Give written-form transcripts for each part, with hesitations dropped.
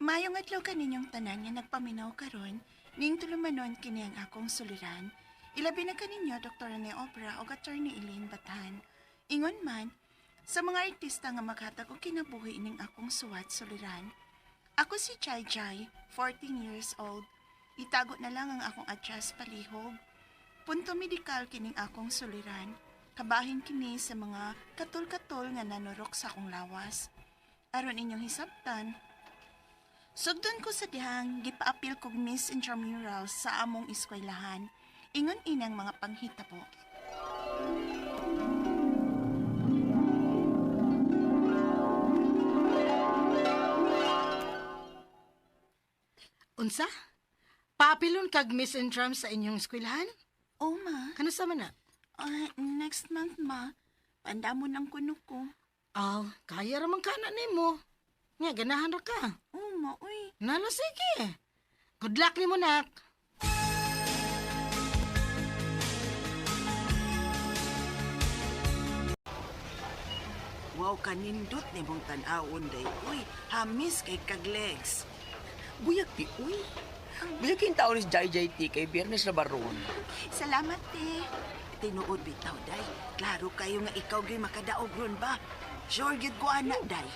Maayong adlaw kaninyong tanan nga nagpaminaw karon, ning tulumanon kini ang akong suliran. Ilabi na kaninyo Dr. Rene Obra o Attorney Elaine Batan. Ingon man, sa mga artista nga maghatag og kinabuhi ining akong suwat suliran. Ako si Chai Chai, 14 years old. Itago na lang ang akong address palihog. Punto medikal kining akong suliran. Kabahin kini sa mga katol-katol nga nanurok sa akong lawas. Aron inyong hisabtan, sugdon ko sa dihang gipaapil kog Miss Intramural sa among eskwelahan. Ingon inang mga panghitabo. Unsa? Paapilon kag Miss Intram sa inyong eskwelahan? Oh, ma. Kano sa man na? Ah, next month, ma. Pandamon ang kuno ko. Aw, kaya ra man kana nimo. Nga ganahan ra ka. Oh, ma, uy. Nalo sige. Good luck nimo nak. Wow, kanindot ni mong tan-awon day. Uy, hamis kay kaglegs. Buyag ti, uy. Buyag kayong taon ni Jai Jai T kay Biyernes na baron. Salamat, te. Tinuod bitaw day. Klaro kayo nga ikaw gyud makadaog ron ba? Sure gyud ko ana day.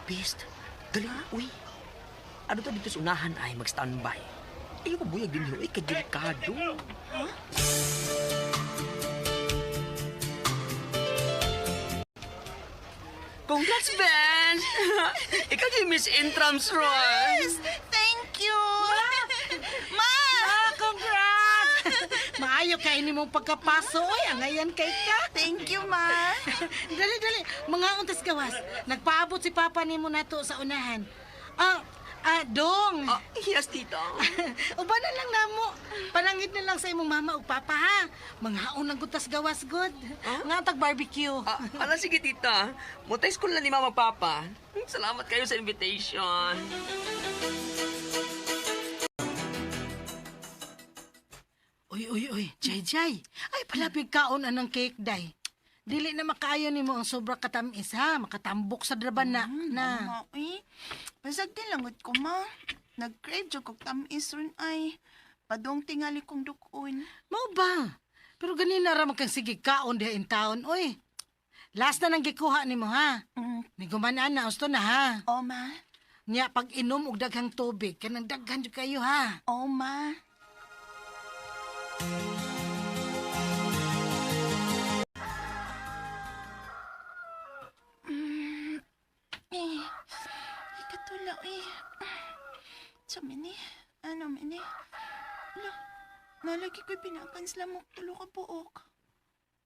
Best, galing, uy. Ano to dito sa unahan ay mag-standby. Ayaw ko buyag din, uy, kadelikado. Congrats, Ben! Ikaw yung Miss Intrams, Ron! Yes, thank you. Ma! Ah, congrats! Maayo kay nimong pagkapaso oy, angayan kay ka. Thank you, ma. Dali dali, mga untas gawas. Nagpaabot si Papa nimo nato sa unahan. Ah, dong. Ah, yes, tita. Uban na lang namo. Panangit na lang sa imong mama ug papa ha. Manghaon lang gud tas gawas gud. Nga tag barbecue. Ah, ala, sige, tita. Mutay school na ni Mama Papa. Salamat kayo sa invitation. Uy, uy, uy, Jay Jay. Ay, palapig kaon anang cake, day. Dili na makaayo nimo ang sobra katamis, ha? Makatambok sa draban na. Na. Ma, uy. Basag din langot ko, ma. Nag-crave jud kog tamis ron ay. Padong tingali kong dukon. Mao ba? Pero ganina ra man kang sige kaon diha in town, uy. Last na nang gikuha nimo, ha? Nigumanaan na, gusto na, ha? Oh, ma. Nya, pag inom og daghang tubig, kanang daghan jud kayo, ha? Oh, ma. Eh, ikatula eh. Sa mini, ano mini? Ala, nalagi ko'y pinakans lamok tulo ka buok.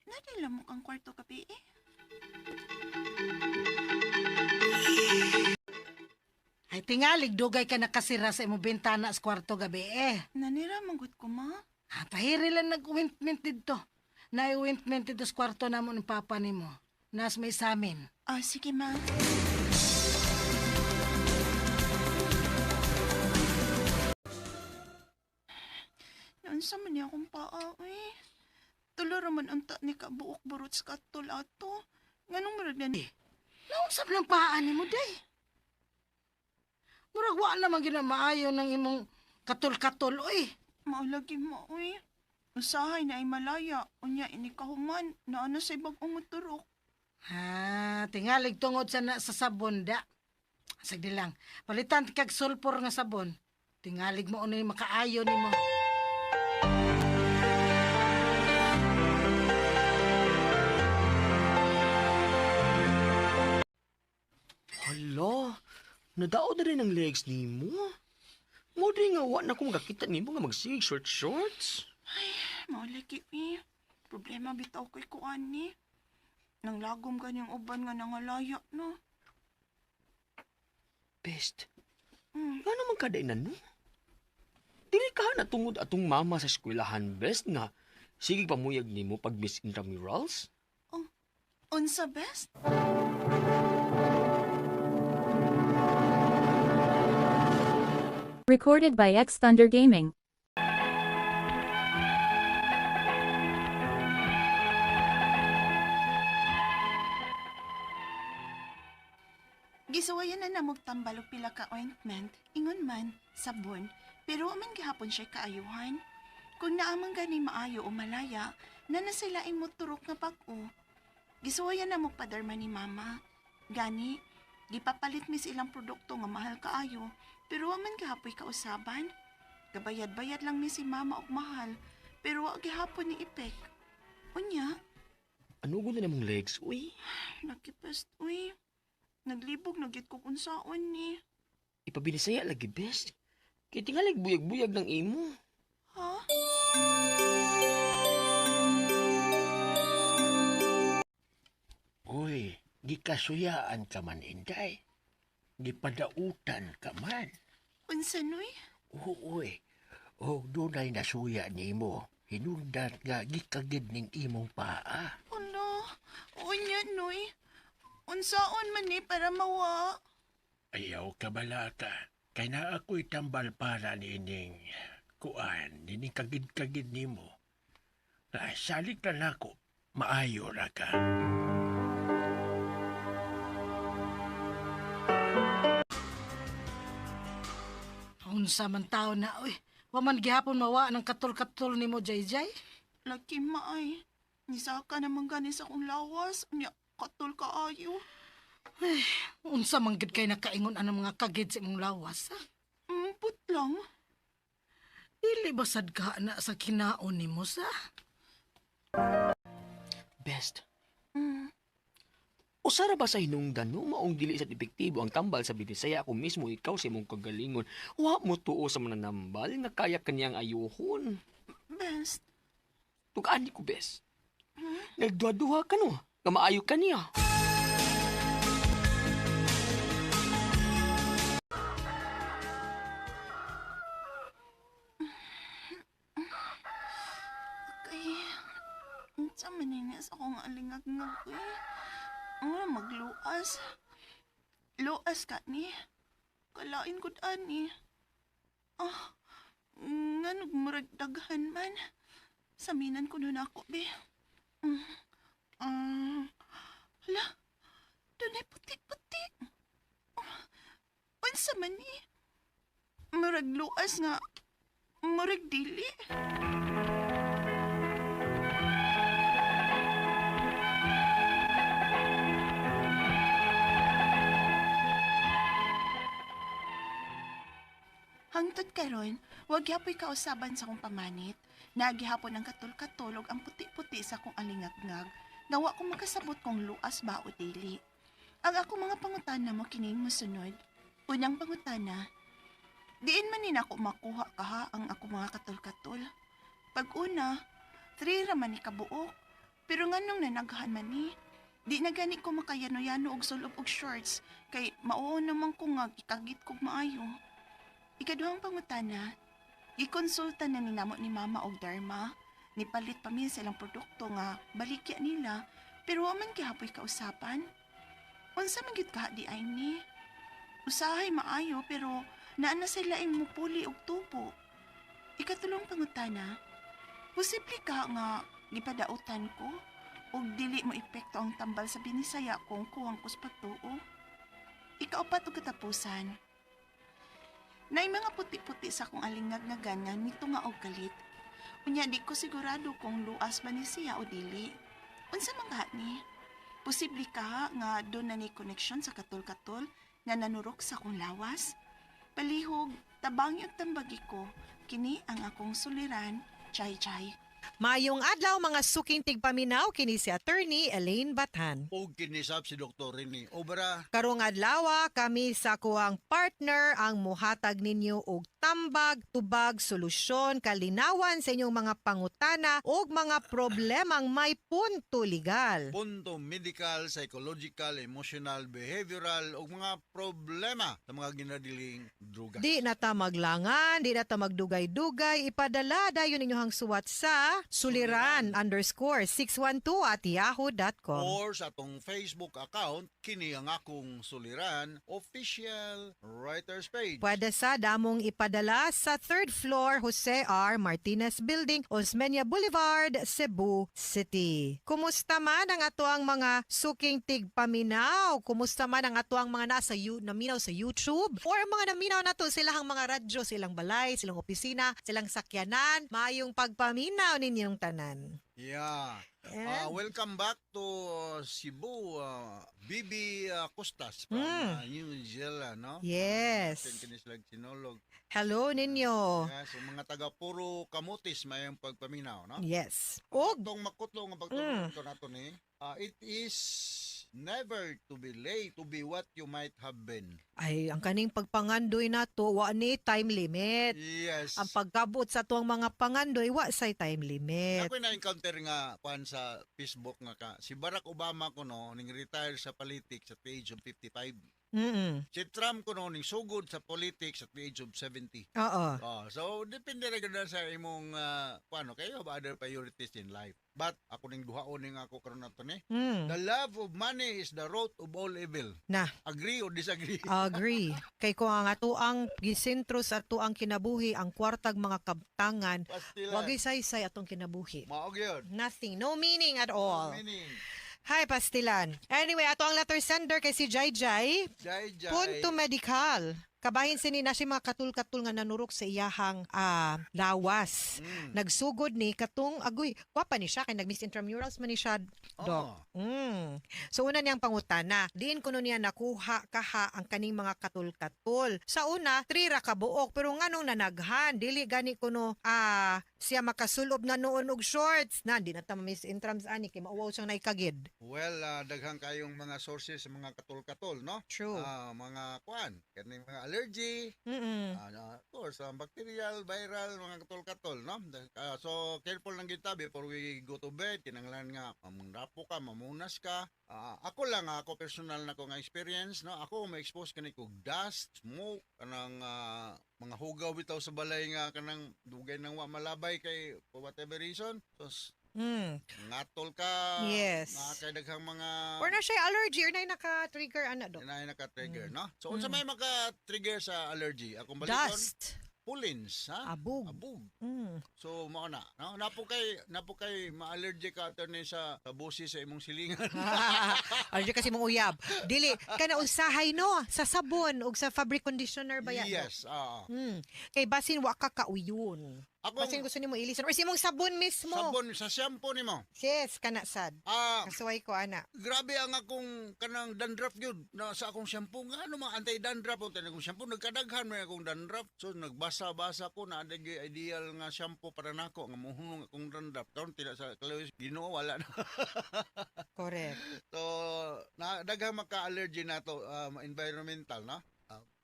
Nari lamok ang kwarto gabi eh. Ay, tingalig, dugay ka nakasira sa imong bintana sa kwarto gabi, eh. Nanira manggut ko ma. Ha, pahiri lang nag-ointment dito. Na-ointment dito sa kwarto namo ng papa nimo. Nas may samin. Ah, sige ma. Naunsa man niya akong paa, uy. Tulo raman unta ni kabuok burot sa katol ato. Nganong murag na ni? Naunsa man ang paa nimo, day? Murag wa naman ginamaayo ng imong katol-katol, oy. Maulagi mo, uy. Usahay na ay malaya. Unya, ini kahuman. Naano sa ibag umuturok. Ha, tingalig tungod sa na sa sabon da. Sagdi lang. Palitan kag sulfur nga sabon. Tingalig mo unay makaayo nimo. Hala, nadaod na rin ang legs ni mo. Mo di nga wa na ko makakita nimo nga magsig short shorts. Maulagi, uy. Problema bitaw ko'y kuan ni. Nang lagom ganyang uban nga nangalaya, no? Best. Ngano man kada no? Dili ka na tungod atong mama sa eskwelahan best nga sige pamuyag nimo pag Miss Intramurals. Unsa best? Recorded by X Thunder Gaming. Gisuwayan na namog tambal og pila ka ointment, ingon man, sabon, pero wa man gihapon siya kaayuhan. Kung naamang gani maayo o malaya, na na sila mo turok nga bag-o. Gisuwayan na mo paderma ni mama. Gani, gipapalit mi sa ilang produkto nga mahal kaayo, pero wa man gihapoy kausaban. Gabayad-bayad lang mi si mama og mahal, pero wa gihapon ni epek. Unya, Ano gud na mong legs, uy? nakipest, uy. Naglibog na gyud ko kung saon ni. Ipabinisaya lagi, best. Kay tingalig buyag-buyag ng imo. Ha? Uy, gikasuyaan ka man, Inday. Gipadautan ka man. Unsa nuy? Uy, og dunay nasuya nimo. Hinungdan nga gikagid ning imong paa. Ano? Unya nuy. Unsaon man ni para mawa? Ayaw ka balaka. Kay na ako'y tambal para niining kuan, nining kagid-kagid nimo. Ah, salig na nako, maayo ra ka. Unsa man tao na, uy. Wa man gihapon mawa ng katol-katol nimo, Jay-Jay. Laki maay. Nisaka naman gani sa akong lawas. Unya, katol kaayo. Unsa man gid kay nakaingon anang mga kagid sa imong lawas, ha? Put lang. Dili ba sad ka na sa kinaon nimo sa? Best. Usara ba sa hinungdan no maong dili sa epektibo ang tambal sa Binisaya kung mismo ikaw sa imong kagalingon wa mo tuo sa mananambal nga kaya kaniyang ayuhon. Best. Tugaan ko best. Nagduha-duha ka no, nga maayo ka niya. Kay, unsa man ni sa akong alingag-ngag eh. Ang magluas. Luas ka ni. Kalain gud ani. Ah, nga nagmurag daghan man. Saminan ko nun ako, be. Hala, dunay puti-puti. Ah, unsa man ni? Murag luas nga, murag dili. Hangtod karon, wag gyapoy kausaban sa akong pamanit. Nagihapon ang katol-katol ug ang puti-puti sa akong alingagngag. Nawa ko makasabot kung luas ba o dili. Ang ako mga pangutana mo kining mosunod. Unang pangutana, diin man ni nako makuha kaha ang ako mga katol-katol. Pag una, 3 ra man ni kabuok. Pero nganong nanaghan man ni? Di na gani ko makayano-yano og sulob og shorts kay mauo naman ko nga gikagit kog maayo. Ikaduhang pangutana, gikonsulta na ni namo ni mama og Dharma. Nipalit pa mi sa ilang produkto nga balikya nila pero wa man gihapoy kausapan. Unsa man gyud ka di ay ni? Usahay maayo pero naa na sila ay mupuli og tubo. Ikatulong pangutana, posible ka nga gipadautan ko og dili mo epekto ang tambal sa binisaya kung kuwang kus pagtuo. Ikaupat og katapusan, Nay mga puti-puti sa akong alingag-ngagan nga nito nga og kalit. Unya di ko sigurado kung luas ba ni siya o dili. Unsa man ka ni? Posible ka nga doon na ni connection sa katol-katol nga nanurok sa akong lawas? Palihog, tabangi og tambagi ko, kini ang akong suliran, chay-chay. Maayong adlaw mga suking tigpaminaw kini si Attorney Elaine Bathan. Og kinisap si Dr. Rene Obra. Karong adlaw kami sa kuang partner ang muhatag ninyo og tambag, tubag, solusyon, kalinawan sa inyong mga pangutana ug mga problemang may punto legal. Punto medical, psychological, emotional, behavioral ug mga problema sa mga ginadiling druga. Di na ta maglangan, di na ta magdugay-dugay, ipadala dayon inyohang suwat sa suliran_612@yahoo.com. Or sa atong Facebook account, kini ang akong suliran official writers page. Pwede sa damong ipadala Pagpadala sa third floor, Jose R. Martinez Building, Osmeña Boulevard, Cebu City. Kumusta man ang ato ang mga suking tigpaminaw? Kumusta man ang ato ang mga nasa naminaw sa YouTube or ang mga naminaw nato silang mga radyo, silang balay, silang opisina, silang sakyanan? Maayong pagpaminaw ninyong tanan. Yeah. And Welcome back to Cebu, Bibi Costas from New Zealand, no? Yes. Kini sila Sinulog. Hello ninyo. Yeah, so mga taga Puro Camotes, mayong pagpaminaw, no? Yes. Og Itong makutlo nga pagtulog nato ni, it is never to be late to be what you might have been. Ay, ang kaning pagpangandoy nato wa ni time limit. Yes. Ang pagkabot sa tuang mga pangandoy wa say time limit. Ako na-encounter nga kuan sa Facebook nga ka si Barack Obama kuno ning retire sa politics at the age of 55. Si Trump kuno ning sugod sa politics at the age of 70. Oo. Oh, so depende ra gyud na sa imong kuano kayo have other priorities in life. But ako ning duhaon ning ako karon nato ni. The love of money is the root of all evil. Na. Agree or disagree? Agree. Kay kung ang atoang gisentro sa atoang kinabuhi ang kwartag mga kabtangan, Pastilan. wagay saysay atong kinabuhi. Mao gyud. Nothing. No meaning at all. Meaning, Hi, Pastilan. Anyway, ato ang letter sender kay si Jai Jai. Jai Jai. Punto medical. Kabahin sini na siya mga katul-katul nga nanurok sa iyahang lawas. Nagsugod ni katong agoy, gwapa ni siya kay nag-Miss Intramurals man ni siya, Doc. Oh. So una niyang pangutana, diin kuno niya nakuha kaha ang kaning mga katul-katul. Sa una, 3 ra ka buok, pero nganong nanaghan, dili gani kuno siya makasulob na noon og shorts. Na di na ta Miss Intrams ani kay mauwaw siyang naikagid. Well, daghan kayong mga sources sa mga katol-katol, no? True. Mga kuan, kaning mga allergy, of course, bacterial, viral, mga katol-katol, no? So careful lang kita before we go to bed. Kinanglan nga mangrapo ka, mamunas ka. Ako lang, ako personal na ko nga experience, no? Ako ma-expose kani kog dust, smoke, kanang mga hugaw bitaw sa balay nga kanang dugay nang wa malabay kay for whatever reason. So ngatol ka. Yes. Na kay daghang mga Or na siya allergy or na naka-trigger ana, Dok. na naka-trigger, no? So unsa may maka-trigger sa allergy? Akong balikon, Dust. pollens, ha? Abog. Abog. So mao na, no? Napo kay ma-allergic ka, attorney, sa busi sa imong silingan. Allergy kasi mong uyab. Dili kana usahay no sa sabon ug sa fabric conditioner ba yan? Yes, oo. Kay basin wa ka kauyon. Akong Basin gusto nimo ilisan or sa imong sabon mismo. Sabon sa shampoo nimo. Yes, kana sad. Kasuway ko ana. Grabe ang akong kanang dandruff gyud na sa akong shampoo nga ano mga anti-dandruff o akong shampoo nagkadaghan man akong dandruff. So nagbasa-basa ko na aday ideal nga shampoo para nako nga mohunong akong dandruff. Karon tila sa kaluoy Ginoo wala na. Correct. So na daghang maka-allergy nato environmental, no?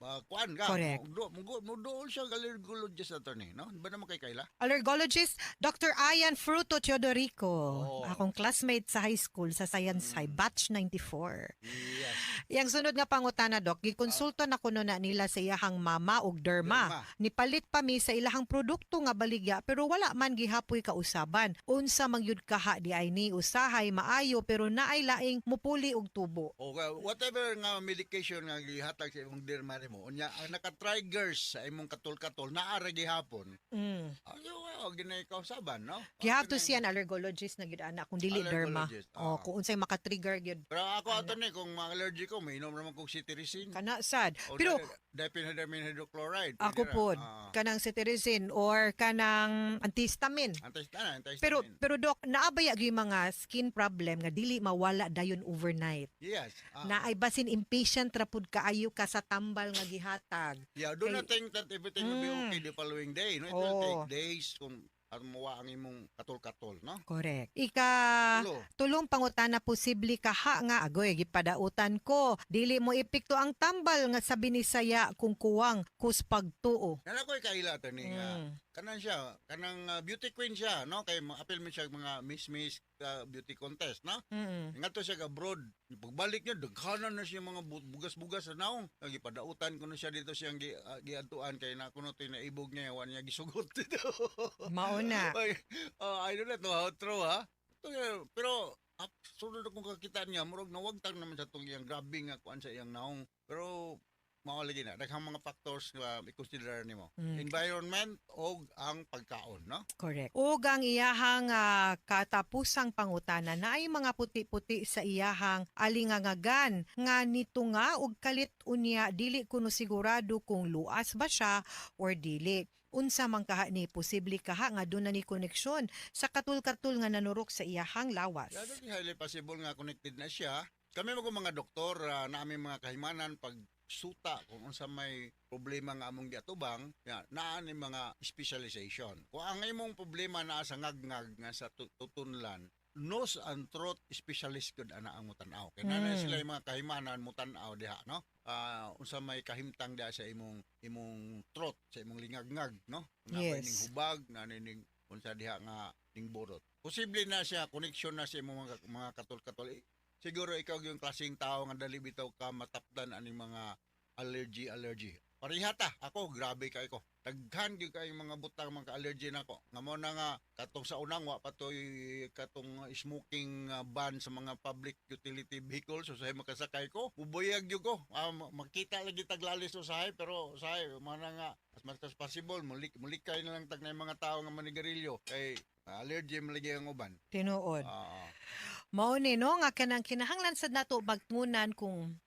Kuan ka. Correct. Mo dool siya allergologist, attorney, no? Ba naman kay Kayla? Allergologist Dr. Ian Fruto Teodorico. Oh. Akong classmate sa high school sa Science High, batch 94. Yes. Yang sunod nga pangutana, Dok, gikonsulto na kuno na nila sa iyahang mama og derma. Derma. Nipalit pa mi sa ilahang produkto nga baligya pero wala man gihapoy kausaban. Unsa man gyud kaha di ay ni usahay maayo pero naay laing mupuli og tubo. Okay, whatever nga medication nga gihatag sa imong derma nimo, unya ang naka-triggers sa imong katol-katol naa ra gihapon. Ayo, oh, ginay kausaban, no? You have to see an allergologist na gyud ana kung dili derma. Allergologist, O ah. kung unsay maka-trigger gyud. Pero ako ato ni kung ma-allergy ko, may inom naman kog cetirizine. Kana sad. O Pero diphenhydramine hydrochloride. ako Pwede ra. pod Ah. kanang cetirizine or kanang antihistamine. Antihistamine, antihistamine. Pero Dok, naabaya gyud yung mga skin problem nga dili mawala dayon overnight. Yes. Na ay basin impatient ra pud kaayo ka sa tambal nga gihatag. Yeah, do not think that everything will be okay the following day. No, it will take days kung at muwa ang imong katol-katol, no? Correct. Ika Tulo. Tulong pangutana, posible kaha nga agoy gipadautan ko. Dili mo epekto ang tambal nga sa Binisaya kung kuwang kus pagtuo. Yan ako'y kaila, attorney, nga kanang siya, kanang beauty queen siya, no? Kay ma-appeal man siya mga miss-miss beauty contest, no? Ngadto siya abroad. Pagbalik niya, daghanan na siya mga bugas-bugas sa naong. Ang gipadautan ko na siya dito siyang giadtuan kay na kuno tinaibog niya, wa niya gisugot dito. Mauna. Ay, I don't know how true, ha. Ito, pero sunod akong kakita niya, murag nawagtang naman sa tong iyang grabe nga kuan sa iyang naong. Pero Mao lagi na daghang mga factors nga i-consider nimo. Environment og ang pagkaon, no? Correct. Ug ang iyahang katapusang pangutana na ay mga puti-puti sa iyahang alingangagan nga nito nga og kalit unya dili kuno sigurado kung luas ba siya or dili. Unsa man kaha ni posible kaha nga doon na ni koneksyon sa katul-katul nga nanurok sa iyahang lawas. Yeah, that is highly possible nga connected na siya. Kami mga mga doktor na aming mga kahimanan pag suta kung unsa may problema nga among giatubang, ya, naa ni mga specialization. Kung ang imong problema naa sa ngagngag nga sa tutunlan, nose and throat specialist gud ana ang mutan-aw. Kay naa na sila yung mga kahimanan mutan-aw diha, no? Unsa may kahimtang diha sa imong imong throat, sa imong lingagngag, no? Naa ba ning hubag, naa ning unsa diha nga ning burot. Posible na siya connection na sa imong mga katol-katol. Eh, siguro ikaw yung klaseng tao nga dali bitaw ka matapdan aning mga allergy allergy. Parihata ako, grabe kay ko. Daghan gyud kay mga butang mga allergy nako. Nga mo na nga katong sa unang wa pa toy katong smoking ban sa mga public utility vehicles, so usahay makasakay ko. Mubuyag gyud ko. Makita lagi taglalis usahay, pero usahay mo na nga as much as possible mulik mulikay na lang tag na mga tao nga manigarilyo kay allergy man lagi ang uban. Tinuod. Mao ni no nga kanang kinahanglan sad nato magtungan kung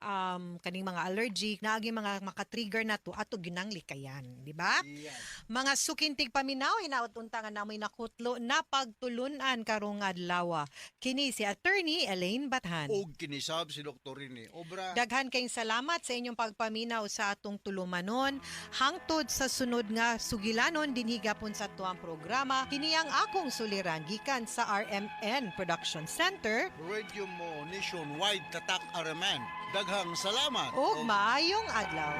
kaning mga allergic naagi mga maka-trigger nato ato ginang likayan, di ba? Yes. Mga sukintig paminaw, hinaot unta nga namoy nakutlo na pagtulunan karong adlaw. Kini si Attorney Elaine Bathan. Og kinisab si Dr. Rene Obra. Daghan kayong salamat sa inyong pagpaminaw sa atong tulumanon. Hangtod sa sunod nga sugilanon dinhi gapon sa tuang programa. Kini ang akong suliran gikan sa RMN Production Center. Radio mo nationwide tatak RMN. Daghang salamat. Ug maayong adlaw.